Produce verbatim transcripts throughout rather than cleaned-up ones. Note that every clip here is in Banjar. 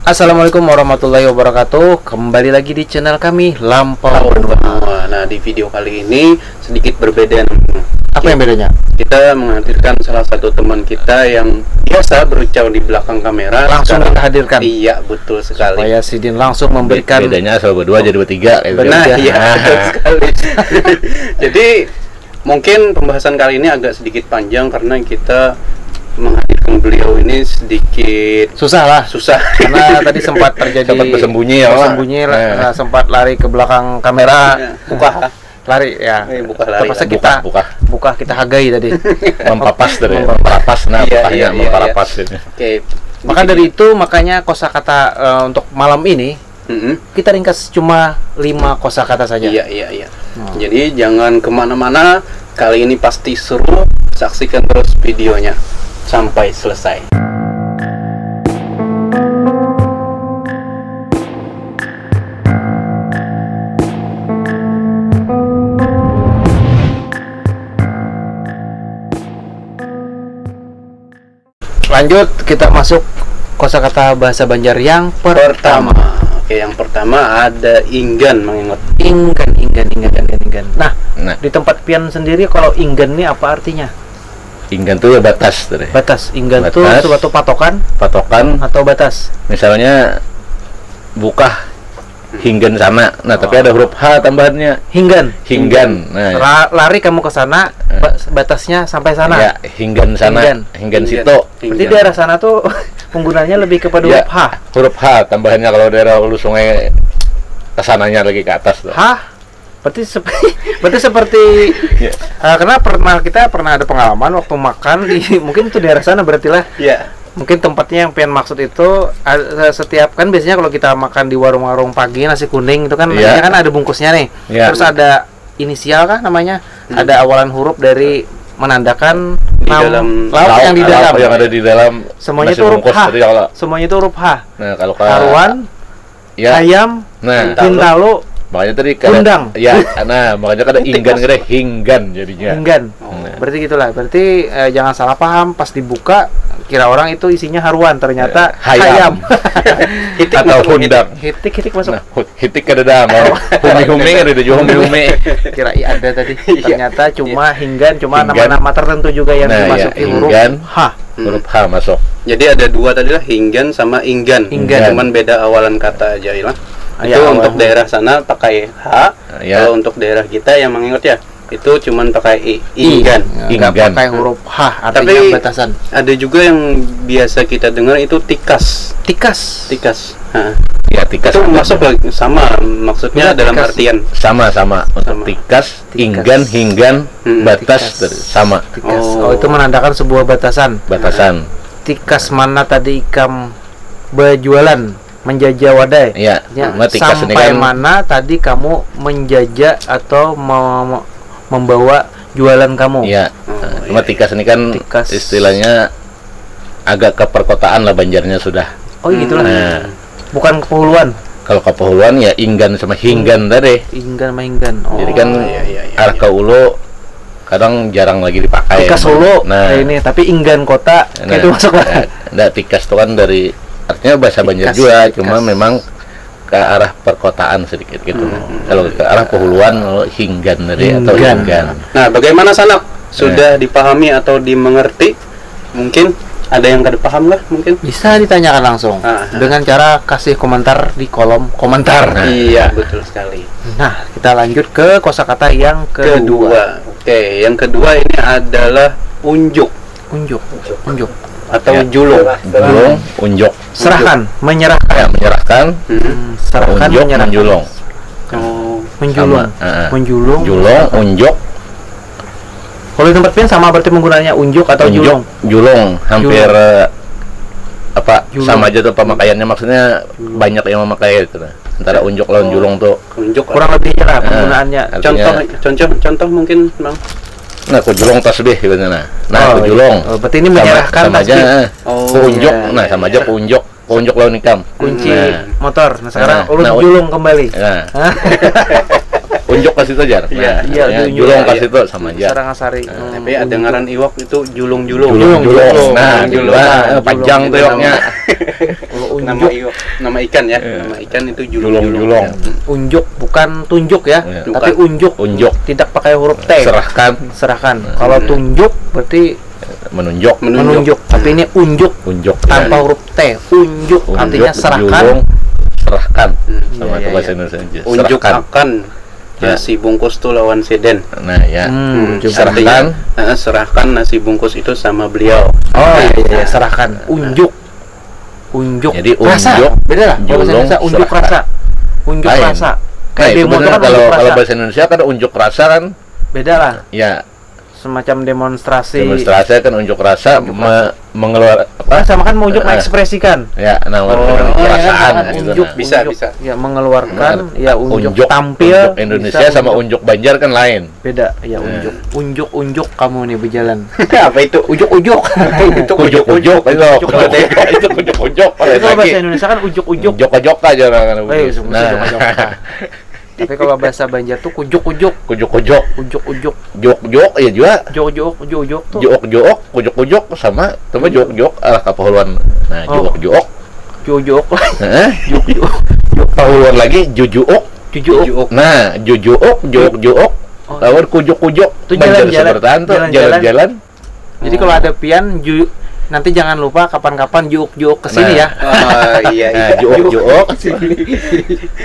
Assalamualaikum warahmatullahi wabarakatuh. Kembali lagi di channel kami, Lampau Benua. Nah, di video kali ini sedikit berbeda nih. Apa yang bedanya? Kita menghadirkan salah satu teman kita yang biasa berucau di belakang kamera. Langsung Sekarang- kita hadirkan. Iya, betul sekali. Supaya sidin langsung memberikan. Bedanya asal berdua jadi bertiga gitu. Benar, Iya. iya, betul sekali. Jadi mungkin pembahasan kali ini agak sedikit panjang karena kita menghadirkan beliau ini sedikit Susah lah. Susah. Karena tadi sempat terjadi Sempat bersembunyi ya, Pak? Bersembunyi lah, Nah. nah, sempat lari ke belakang kamera. Ya, buka. Lari ya. Eh, buka lari. Terpaksa Buka, kita buka. Buka, kita hagai tadi. Mempapas dari Mempapas. Mempapas, nah, Iya, bukahnya iya, iya, mempapas iya. ini. Oke. Maka dari itu, makanya kosakata eh, untuk malam ini Mm-mm. kita ringkas cuma lima kosakata saja. Iya, iya, iya. Jadi jangan kemana-mana. Kali ini pasti seru. Saksikan terus videonya sampai selesai. Lanjut, kita masuk kosakata bahasa Banjar yang pertama. Pertama, oke, yang pertama ada inggan, mengingat. Inggan, inggan, inggan, inggan, inggan. Nah, Nah. Di tempat pian sendiri, kalau inggan ini apa artinya? Inggan tuh ya batas tadi. Batas. Inggan tuh Batas. Suatu patokan Patokan atau batas. Misalnya bukah hinggan sana. Nah, tapi ada huruf H tambahannya. Hinggan. Hinggan. Nah. Ra- lari kamu ke sana, ba- batasnya sampai sana. Ya, hinggan sana. Hinggan. Hinggan Hinggan. situ. Berarti daerah sana tuh penggunaannya lebih kepada Ya, huruf H. Huruf H tambahannya kalau daerah hulu sungai ke sananya lagi ke atas tuh. Hah? Berarti sep- berarti seperti Ya. eh, karena pernah kita pernah ada pengalaman waktu makan di mungkin itu daerah sana berarti lah. Iya. Mungkin tempatnya yang pian maksud itu a- setiap kan biasanya kalau kita makan di warung-warung pagi nasi kuning itu kan Iya. biasanya kan ada bungkusnya nih. Iya. Terus ada inisial kah namanya? Ada awalan huruf dari menandakan Di nam- dalam lauk yang di dalam. Lauk yang ada di dalam Semuanya nasi itu huruf bungkus H. Tadi kalau Semuanya itu huruf H. Nah, kalau ke Haruan, ya. Ayam, Nah, Hintalu, makanya tadi kada- Gundang. Ya, nah, makanya kada inggan kada hinggan jadinya. Hinggan. Oh. Berarti gitulah. Berarti eh, jangan salah paham pas dibuka kira orang itu isinya haruan ternyata Eh, hayam. hayam. Hitik Atau masuk hundang. Hitik hitik masuk. Nah, hu- hitik kada ada mau. Humi-humi kada ada juga humi-humi. Kira iya ada tadi. Iya. Ternyata cuma hinggan cuma Hinggan. Nama-nama tertentu juga yang Nah, dimasuki ya, huruf hinggan. H. Huruf H masuk. Jadi ada dua tadi lah, hinggan sama inggan. Inggan. Cuman beda awalan kata aja lah. Iya, Itu awalan untuk huruf. Daerah sana pakai H. Iya. Kalau untuk daerah kita yang mengingat ya, itu cuman pakai I. Inggan. Nah, Inggan. Nggak pakai huruf H artinya Tapi batasan. Ada juga yang biasa kita dengar itu tikas. Tikas. Tikas. Hah. Ya, tikas Itu ada. Masuk lagi sama maksudnya Iya, dalam tikas. Artian. Sama-sama untuk Sama. Tikas, Tikas. Inggan, Hinggan, Hmm. Batas Tikas. Dari, sama. Tikas. Oh. Oh. Itu menandakan sebuah batasan. Batasan. Tikas mana tadi ikam berjualan menjajah wadai? Iya. Ya, Cuma tikas ini sampai kan mana tadi kamu menjajah atau mem- membawa jualan kamu? Iya. Oh, Nah, cuma iya. Tikas ini kan Tikas. Istilahnya agak ke perkotaan lah Banjarnya sudah. Oh, gitulah. Nah, Bukan kepulauan. Kalau kepulauan ya Inggan sama Hinggan tadi. Inggan sama Hinggan. Oh. Jadi kan iya, iya, iya, arah iya. ke ulu kadang jarang lagi dipakai. Tikas ulu. Nah, Kayak ini, tapi Inggan kota nah, itu masuk lah. eh, ndak, tikas itu kan dari artinya bahasa Banjar Tikas, juga, tikas. Cuma memang ke arah perkotaan sedikit gitu. Hmm. Kalau ke arah pehuluan, oh, Hinggan tadi atau Hinggan. Inggan. Nah, bagaimana sanak? Sudah dipahami atau dimengerti? Mungkin ada yang kada paham lah mungkin. Bisa ditanyakan langsung Ah. dengan cara kasih komentar di kolom komentar. Iya, betul sekali. Nah, kita lanjut ke kosakata yang kedua. Kedua. Oke, yang kedua ini adalah unjuk Unjuk, unjuk. atau Ya. julung. Julung, unjuk. Serahkan, menyerahkan. Ya, menyerahkan. Hmm. Serahkan, Unjuk, menyerahkan. Menjulung. Oh, Menjulung, Sama, heeh. menjulung. Julung, unjuk, Kalau di tempat pian sama berarti penggunaannya unjuk atau unjuk, julung. Julung, hampir Julung. eh, apa Julung. Sama aja tuh pemakaiannya, maksudnya banyak yang memakai itu nah. Antara unjuk lawan julung tuh. Unjuk. Kurang lebihnya lah Nah, penggunaannya. artinya- Contoh, contoh, contoh mungkin, Bang. Nah, ku julung tasbih gitu nah. Nah, Oh, ku julung. Iya. Oh, berarti ini Sama- menyerahkan sama aja. tasbih. Eh. Oh, Ku unjuk. iya, Nah, iya, sama aja iya. Ku unjuk. Ku unjuk lawan ikam. Kunci Nah. Motor. Nah, sekarang Nah, ulun nah, julung kembali. Nah. Hah? Unjuk ka situ, jar. Nah, Iya, ya, diunjuk. Julung ka Iya. situ sama aja. Sarang Sari. Nah, Hmm, Tapi ada unjuk. Ngaran iwak itu julung-julung. Julung, julung. Nah, Julung. julung. Julung. Panjang tuh iwaknya. Kalau Nama unjuk, iwak, nama ikan ya. Iya. Nama ikan itu Julung-julung. julung-julung. Unjuk bukan tunjuk ya, Iya. tapi unjuk. Unjuk. Tidak pakai huruf T. Serahkan. Serahkan. Nah. Kalau tunjuk berarti Menunjuk. Menunjuk. menunjuk, tapi ini unjuk Unjuk. tanpa Ya. huruf T. Unjuk, Unjuk, artinya serahkan. Julung, serahkan. Hmm. Sama Iya, itu iya, bahasa iya. Indonesia aja. Unjuk Serahkan. akan Ya. nasi bungkus tuh lawan seden. Nah, ya. Hmm, Hmm, juga. Serahkan. Artinya, eh, serahkan nasi bungkus itu sama beliau. Oh iya, iya, iya, serahkan. Unjuk. Unjuk. Jadi, Rasa. unjuk, Beda lah. Kalau bahasa julung, Indonesia unjuk serahkan. Rasa. Unjuk Lain. rasa. Nah, Kayak itu demo itu benar. Kan Kalau unjuk kalau rasa. Bahasa Indonesia kan unjuk rasa kan Beda lah. Ya, Semacam demonstrasi. Demonstrasi kan unjuk rasa, me- mengeluar apa? Sama kan mau unjuk Eh, mengekspresikan. Ya, nah, Oh, perasaan iya, kan? gitu. Unjuk, Nah. Bisa, unjuk. Bisa. Ya, mengeluarkan, Nah, ya, unjuk, unjuk, tampil. Unjuk Indonesia Bisa sama unjuk. Unjuk Banjar kan lain. Beda, ya, Nah. Unjuk. Unjuk-unjuk kamu nih berjalan. Apa itu? Ujuk-ujuk. Itu Kujuk-kujuk itu. Kujuk-kujuk. Itu kujuk-kujuk. Jadi kalau Lagi. Bahasa Indonesia kan ujuk-ujuk. Jok-jok aja orang. Eh, ujuk-ujuk, Nah, jok-jok. Tapi kalau bahasa Banjar tuh kujuk-kujuk. Kujuk-kujuk. Ujuk-ujuk. Jok-jok ya juga. Jok-jok, ujuk-ujuk tuh. Jok-jok, kujuk-kujuk sama, cuma jok-jok arah kapahuluan. Nah, Oh. jok-jok. Jok-jok. Heeh. Jok-jok. Pahuluan lagi jujuok. Jujuk. Juuk. Nah, jujuok, jok-jok. Oh. Lawan kujuk-kujuk. Itu Banjar jalan-jalan. sebertaan tuh, Jalan-jalan. Jalan-jalan. Jadi kalau ada pian ju- nanti jangan lupa kapan-kapan juuk-juuk ke sini Nah. Ya. Oh iya, Nah, iya. juok-juok.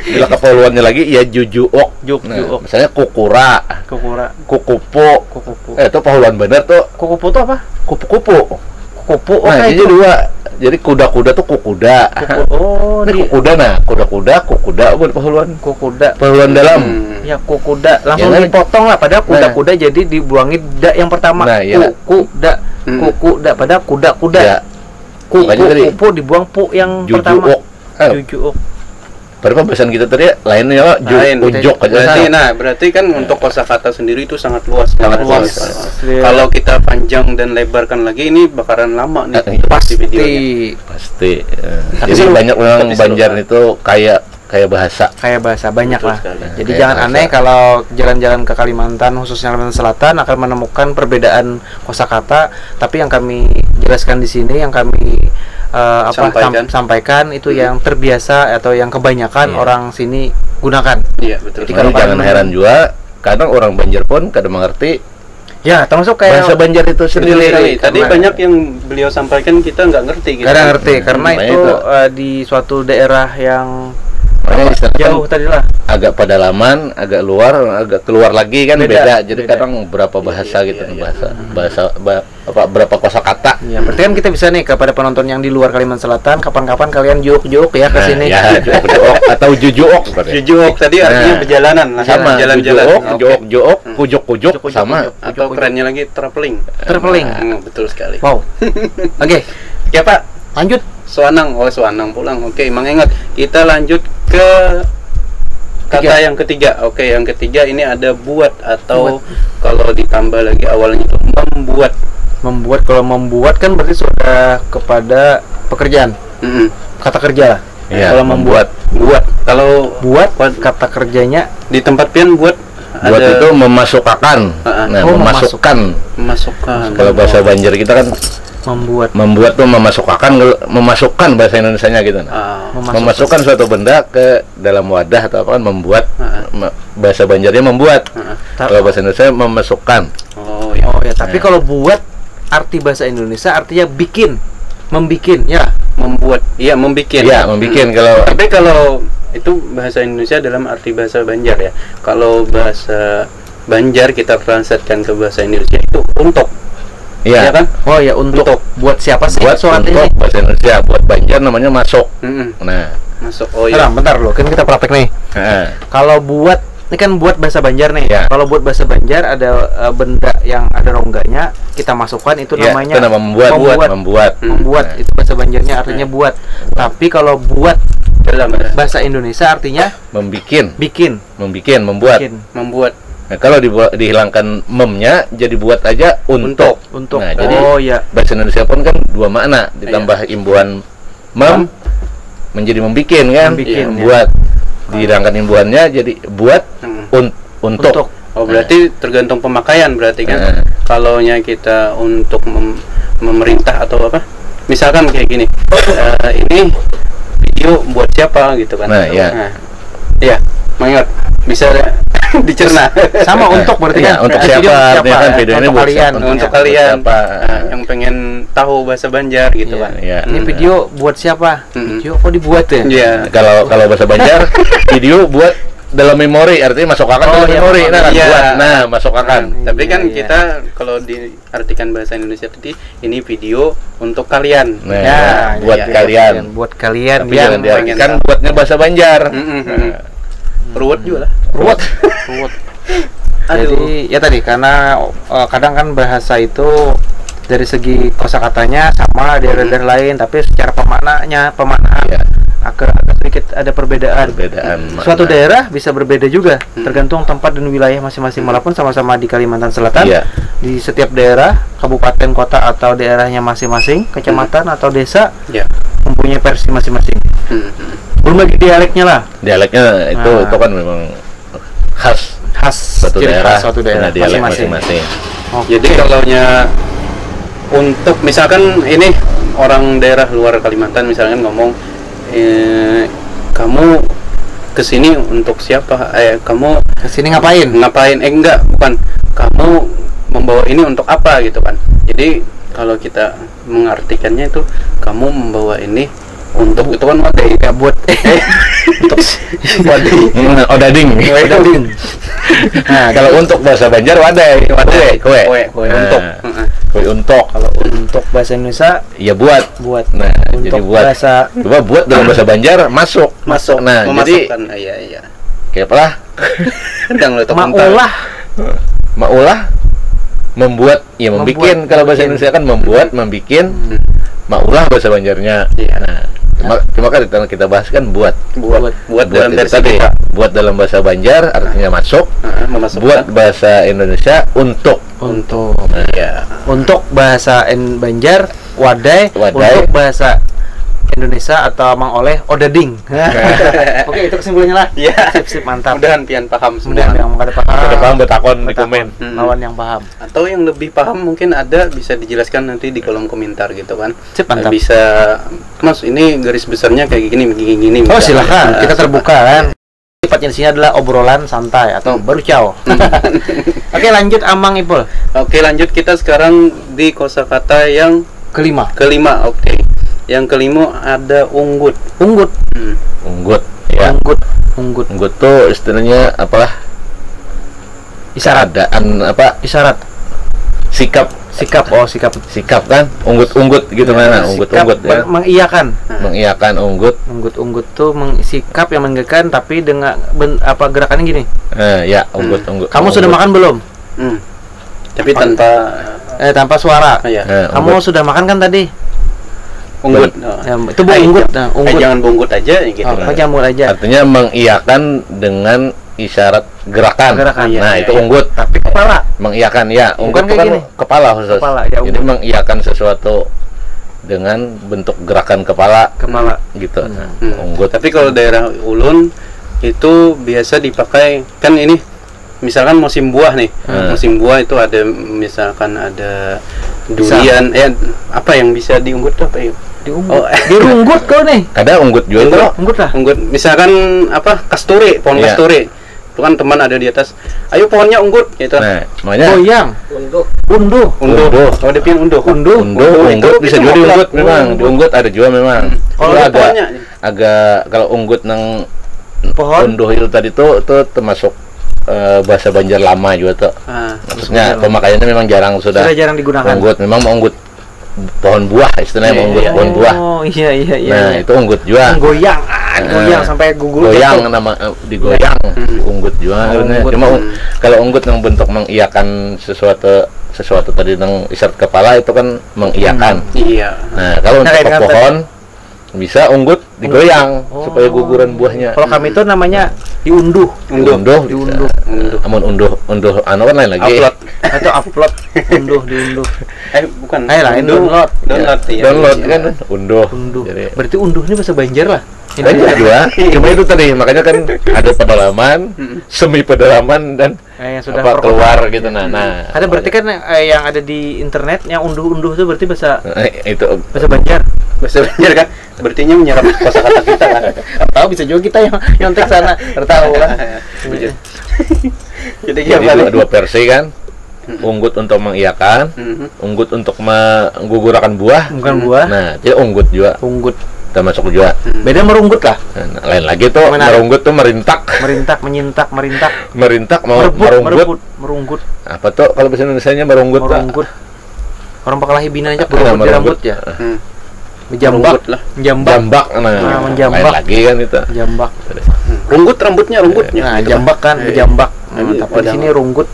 Bila kapahuluannya lagi ya jujuok. Nah, Juuk-juuk. Misalnya kukura, Kukura, kukupu. kukupu. Eh, itu pahuluan bener tuh. Kukupu tuh apa? Kupu-kupu. Kukupu. Oh, Nah, kayak jadi itu. Dua. Jadi kuda-kuda tuh kukuda. Kuku- Oh, Ini di kukuda, nah, kuda-kuda, kukuda buat pahuluan. Kukuda. Pahuluan dalam. Hmm. Ya, kukuda langsung Ya, kan? Dipotong lah, padahal Nah. Kuda-kuda jadi dibuangi da yang pertama. Nah, iya. Kukuda, Hmm. Kukuda, padahal Kuda-Kuda. Ya. Kuku, Makanya tadi kupu dibuang pu yang pertama. Jujuok. Eh, Jujuuk. Padahal pembahasan kita tadi lainnya ju- Lain. Unjuk aja. Berarti, Nah. Nah, berarti kan untuk kosakata sendiri itu sangat luas. Sangat Nah, luas. Iya. Kalau kita panjang dan lebarkan lagi, ini bakaran lama nih Eh, iya. pasti Pasti. Videonya. Pasti. Eh, Tapi Jadi seru. Banyak orang Tapi seru. Banjar itu kayak kayak bahasa. Kayak bahasa banyak Betul Lah. Sekali. Jadi Kayak jangan bahasa. Aneh kalau jalan-jalan ke Kalimantan, khususnya Kalimantan Selatan, akan menemukan perbedaan kosakata. Tapi yang kami jelaskan di sini, yang kami uh, apa sampaikan. Tam- sampaikan itu hmm. Yang terbiasa atau yang kebanyakan yeah. Orang sini gunakan. Iya betul. Jadi kalau jangan heran juga, kadang orang Banjar pun kadang mengerti. Ya, termasuk kayak bahasa Banjar itu sendiri. Tadi banyak yang beliau sampaikan kita nggak ngerti. Gitu. Kadang ngerti karena hmm, itu, itu. Uh, di suatu daerah yang jauh tadi lah. Agak pedalaman, agak luar, agak keluar lagi kan beda. Beda. Jadi beda. Kadang berapa bahasa iya, gitu, iya, bahasa, iya. Bahasa, bah, apa, berapa kosakata. Ya, berarti kan kita bisa nih kepada penonton yang di luar Kalimantan Selatan, kapan-kapan kalian juuk-juuk ya ke sini. Nah, ya, juuk-juuk atau jujuok. Jujuok tadi artinya nah, perjalanan lah. Sama, jalan-jalan. Jujuok, okay. Juuk-juok, hmm. Kujuk-kujuk sama. Atau kerennya lagi traveling. Traveling. Hmm, betul sekali. Wow. Oke. Okay. Ya Pak. Lanjut. Suanang, oh Suanang pulang. Oke, Mang Engot. Kita lanjut ke kata yang ketiga. Oke, yang ketiga ini ada buat atau buat. Kalau ditambah lagi awalnya itu membuat. Membuat, kalau membuat kan berarti sudah kepada pekerjaan. Mm-hmm. Kata kerja lah. Iya, kalau membuat. Membuat. Buat. Kalau buat, buat kata kerjanya di tempat pian buat. Buat ada itu memasukakan. Uh-uh. Nah, oh, memasukkan. Memasukkan. Kalau bahasa Banjar kita kan membuat. Membuat tuh memasukakan, memasukkan bahasa Indonesianya gitu. Nah. Uh, memasukkan. Memasukkan suatu benda ke dalam wadah atau apa kan membuat. Uh-uh. Bahasa Banjarnya membuat. Uh-uh. Kalau bahasa Indonesia memasukkan. Oh ya. Oh ya, tapi nah. Kalau buat arti bahasa Indonesia artinya bikin, membikin ya. Membuat, iya membikin. Iya membikin hmm. Kalau. Tapi kalau itu bahasa Indonesia dalam arti bahasa Banjar ya. Kalau bahasa Banjar kita translatekan ke bahasa Indonesia itu untuk. Iya ya kan? Oh ya untuk. Untuk. Buat siapa sih? Buat untuk ini? Bahasa Indonesia, buat Banjar namanya masuk. Mm-mm. Nah. Masuk. Oh iya. Nah, bentar loh, kan kita praktek nih. Nah. Kalau buat Ini kan buat bahasa Banjar nih. Ya. Kalau buat bahasa Banjar ada uh, benda yang ada rongganya, kita masukkan itu ya, namanya itu nama membuat. Membuat. Membuat, membuat. Membuat nah. Itu bahasa Banjarnya artinya nah. Buat. Tapi kalau buat dalam bahasa Indonesia artinya membikin. Bikin. Membikin, membuat. Bikin. Membuat. Nah, kalau di, dihilangkan memnya jadi buat aja untuk. Untuk. Untuk. Nah, jadi oh, ya. Bahasa Indonesia pun kan dua makna ditambah ya. Imbuhan Mem menjadi membikin kan? Membikin, ya. Membuat. Dihilangkan imbuhannya jadi buat. Hmm. Un- untuk. Oh, berarti tergantung pemakaian berarti kan. Kalau nya kita untuk mem- memerintah atau apa? Misalkan kayak gini. Eh, ini video buat siapa gitu kan. Nah, ya. Nah, ya, mangingat bisa dicerna. Sama untuk berarti Ya, kan. untuk Video siapa? Artinya kan video ini Untuk buat kalian. siapa? Untuk Buat kalian siapa? Nah, yang pengen tahu bahasa Banjar gitu Iya. kan. Iya. Ini video buat siapa? Mm-mm. Video kok dibuat ya? Iya. Kalau kalau bahasa Banjar, video buat dalam memori, artinya masuk akan Oh, dalam iya, memori. Nah, iya. buat. Nah, masuk akan. Tapi kan Iya, iya. kita kalau diartikan bahasa Indonesia tadi, ini video untuk kalian. Nah, Ya, buat iya, kalian. iya, buat kalian Tapi yang jangan diartikan buatnya bahasa Banjar. Mm-mm. Nah, Ruwet juga lah. ruwet, ruwet. Aduh. Jadi ya tadi karena eh, kadang kan bahasa itu dari segi kosakatanya sama di daerah-daerah lain, tapi secara pemaknanya, pemaknaan Iya. agak, agak sedikit ada perbedaan. Perbedaan Suatu makna. Daerah bisa berbeda juga, Hmm. Tergantung tempat dan wilayah masing-masing. Hmm. Walaupun sama-sama di Kalimantan Selatan, Iya. Di setiap daerah, kabupaten, kota atau daerahnya masing-masing, kecamatan atau desa Ya. mempunyai versi masing-masing. Mm-mm. Belum lagi dialeknya lah. Dialeknya itu Nah. Itu kan memang khas Khas suatu ciri daerah. Khas suatu daerah Punya dialek masing-masing. Masing-masing. Oke. Jadi kalau nya untuk misalkan ini orang daerah luar Kalimantan misalkan ngomong eh, kamu kesini untuk siapa? Eh, kamu Kesini ngapain? Ngapain? Eh, enggak, bukan. Kamu membawa ini untuk apa gitu kan? Jadi kalau kita mengartikannya itu kamu membawa ini untuk itu kan wadai. Ya buat Untuk wadai. Hmm, odading. Odading. Nah, kalau untuk bahasa Banjar wadai, wadai, kue. Kue, kue Nah, untuk. Heeh. Kue untuk. Kalau untuk bahasa Indonesia Ya buat. Buat. Nah, Untuk jadi buat. Bahasa Coba buat dalam bahasa Banjar masuk. Masuk, Nah, jadi memasukkan. Iya, iya. Kayak apa lah? Dang lo Maulah. Maulah membuat, ya membuat. Kalau bahasa Indonesia kan membuat, membuat. Maulah bahasa Banjarnya. Iya. Nah, cuma, cuma kan kita, kita bahas kan buat. Buat, buat, dalam Itu versi tadi, kita. Buat dalam bahasa Banjar artinya masuk. Heeh, memasukkan. Buat bahasa Indonesia untuk. Untuk Nah, Iya. Untuk bahasa en Banjar wadai, Wadai. Untuk bahasa Indonesia atau Mang Oleh odading. Oke, itu kesimpulannya lah. Iya. Sip, sip, mantap. Mudahan pian paham Mudahan semua. Yang kada paham. Ada paham betakon di Betakon komen. Hmm. Lawan yang paham. Atau yang lebih paham mungkin ada bisa dijelaskan nanti di kolom komentar gitu kan. Sip, mantap. Bisa, Mas, ini garis besarnya kayak gini, gini, gini. Oh, Misalnya. silakan. Nah, Kita terbuka kan. Sifatnya di sini adalah obrolan santai atau Hmm. barucau. Oke, lanjut Amang Ipul. Oke, lanjut kita sekarang di kosakata yang Kelima. Kelima, oke. Yang kelima ada unggut. Unggut. Hmm. Unggut. Ya. Unggut. Unggut. Unggut tuh istilahnya apalah? Isyarat. Keadaan apa? Isyarat. Sikap. Sikap. Oh, sikap. Sikap kan? Unggut-unggut gitu mana? Sikap Unggut-unggut ya. ber- Mengiyakan. Mengiyakan unggut. Unggut-unggut tuh meng- sikap yang mengiyakan tapi dengan ben- apa gerakannya gini. Eh, ya, unggut-unggut. Kamu sudah Unggut. Makan belum? Hmm. Tapi tanpa Eh, tanpa suara. Ah, ya. Eh, Kamu unggut. Sudah makan kan tadi? Unggut. Ben- Oh. Ya, itu bu Eh, unggut. jangan- Nah, eh, unggut. Jangan bungkut aja gitu. Oh, apa jamur aja. Artinya mengiyakan dengan isyarat gerakan. Gerakan. Nah, Iya, itu iya. Unggut. Tapi kepala. Mengiyakan ya. Unggut Bukan itu kayak kan gini. Kepala khusus. Kepala, ya, Jadi unggut. Mengiyakan sesuatu dengan bentuk gerakan kepala. Kepala. Gitu. Nah, Hmm. unggut. Tapi kalau daerah ulun itu biasa dipakai kan ini misalkan musim buah nih. Hmm. Musim buah itu ada misalkan ada Pisang. Durian, eh apa yang bisa diunggut tuh apa ya? Diunggut. Oh. Dirunggut kau nih. Kada unggut juga Unggut. tuh. Unggut lah. Unggut misalkan apa kasturi, pohon Iya. Kasturi. Itu kan teman ada di atas. Ayo pohonnya unggut gitu. Nah, makanya Goyang. Unduh. Unduh. Unduh. Unduh. Oh, dia punya unduh. Unduh. Unduh, Itu- unggut itu bisa juga mah diunggut pelaku. Memang diunggut ada juga memang. Kalau Itu Ada agak pohonnya. Agak kalau unggut nang Pohon. Unduh itu tadi tuh tuh termasuk eh, bahasa Banjar lama juga tuh. Ah. Maksudnya pemakaiannya memang jarang sudah. Sudah jarang digunakan. Unggut memang mau unggut pohon buah istilahnya mau unggut Iya. pohon buah. Oh, iya, iya, iya. Nah, Iya. Itu unggut juga. Goyang, ah, goyang Eh, sampai gugur. Goyang Jatuh. Nama eh, digoyang Hmm. unggut juga. Oh, Nah, unggut. Cuma Hmm. Kalau unggut yang bentuk mengiyakan sesuatu sesuatu tadi yang isyarat kepala itu kan mengiyakan. Iya. Nah, kalau untuk Nah, kayak pokok dengan pohon bisa unggut Digoyang. Oh. Supaya guguran buahnya. Kalau kami tuh namanya diunduh. Unduh. Unduh. Diunduh. Unduh. Amun unduh, unduh anu kan lain lagi. Upload. Atau upload, unduh, diunduh. Eh, bukan. Eh, lain, unduh. Download. Download, iya. Download, iya. Kan unduh. Unduh. Jadi, berarti unduh ini bahasa Banjar lah. Banjar juga. Cuma itu tadi, makanya kan ada pedalaman, semi pedalaman, dan eh, yang sudah apa, keluar gitu. Nah, nah. Ada berarti kan, eh, yang ada di internet, yang unduh-unduh tuh berarti bahasa, eh, itu bahasa Banjar. Bahasa Banjar kan? Berarti menyerap kosakata kita kan? Tahu, bisa juga kita yang nyontek sana, nggak tahu kan. Jadi, jadi dua, dua versi kan? Unggut untuk mengiakan, unggut untuk menggugurakan buah. Bukan buah. Nah, jadi unggut juga. Unggut. Termasuk juga. Beda merunggut lah. Nah, lain lagi tuh, merunggut tuh merintak. Merintak, menyintak, merintak. Merintak, mau merebut, merunggut. Merebut, merunggut. Apa tuh kalau bahasa Indonesianya merunggut, Pak? Merunggut. Orang pakalahi bina aja, nah, merunggut di rambut ya. Hmm. Menjambak. Merunggut lah. Menjambak. Jambak, nah. Nah, menjambak. Lain lagi kan itu. Jambak. Runggut rambutnya, runggut. Nah, jambak kan, menjambak. Nah, tapi di sini runggut.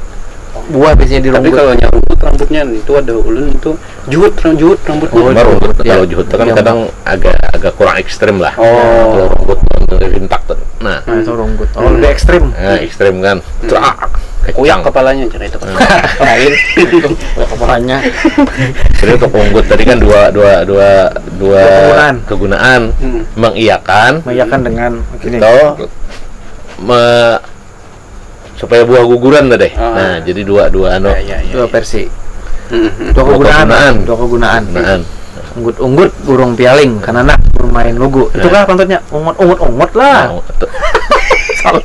Buah biasanya dirunggut. Tapi kalau nyarunggut rambutnya itu ada ulun itu juhut, juhut rambutnya. Oh, runggut, ya. Kalau juhut itu kan kadang agak, agak kurang ekstrim lah. Oh. Kalau runggut, rintak tuh. Nah. Nah, itu runggut. Oh, lebih ekstrim. Nah, ekstrim kan. Trak. Kuyak kepalanya, cina itu kan. Lain. Kuyak kepalanya. Jadi untuk unggut tadi kan dua, dua, dua, dua kegunaan. Mengiakan. Mengiakan dengan gini. Itu me-, supaya buah guguran tadi. Ah. Nah, jadi dua, dua anu. Ya, ya, ya. Dua versi. Dua kegunaan. Dua kegunaan. Unggut-unggut burung pialing, kananak bermain lugu. Itukah pantutnya? Ungut-ungut-ungut lah. Nah, salah.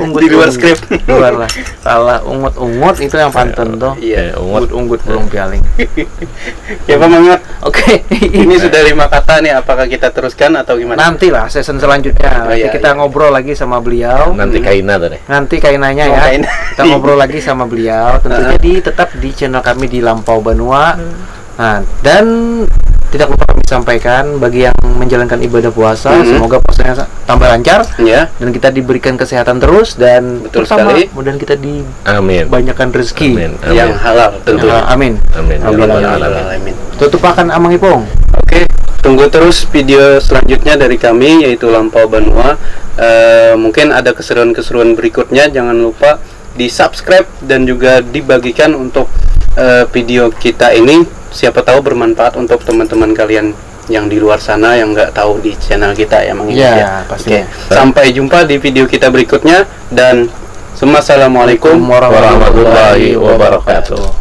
Unggut-unggut. Di luar skrip. Luar lah. Salah, ungut-ungut itu yang pantun tuh. Iya. Unggut-unggut burung pialing. Ya, Pak Mangat. Oke. Ini sudah lima kata nih, apakah kita teruskan atau gimana? Nanti lah season selanjutnya. Oh, nanti iya, kita ngobrol lagi sama beliau. Nanti kaina tadi. Nanti kainanya ya. Kita ngobrol lagi sama beliau. Tentunya di, tetap di channel kami di Lampau Banua. Nah, dan tidak lupa kami sampaikan bagi yang menjalankan ibadah puasa, semoga puasanya sa-, tambah lancar dan kita diberikan kesehatan terus dan terutama mudah-mudahan kita dibanyakkan rezeki yang halal tentunya. Amin. Amin. Amin. Tutupakan Amang Ipung. Oke, tunggu terus video selanjutnya dari kami, yaitu Lampau Banua. Eh, mungkin ada keseruan-keseruan berikutnya, jangan lupa di-subscribe dan juga dibagikan untuk, eh, video kita ini. Siapa tahu bermanfaat untuk teman-teman kalian yang di luar sana yang nggak tahu di channel kita ya, Mang Ipung. Iya, ya. Pasti. Oke, sampai jumpa di video kita berikutnya dan assalamualaikum warahmatullahi wabarakatuh.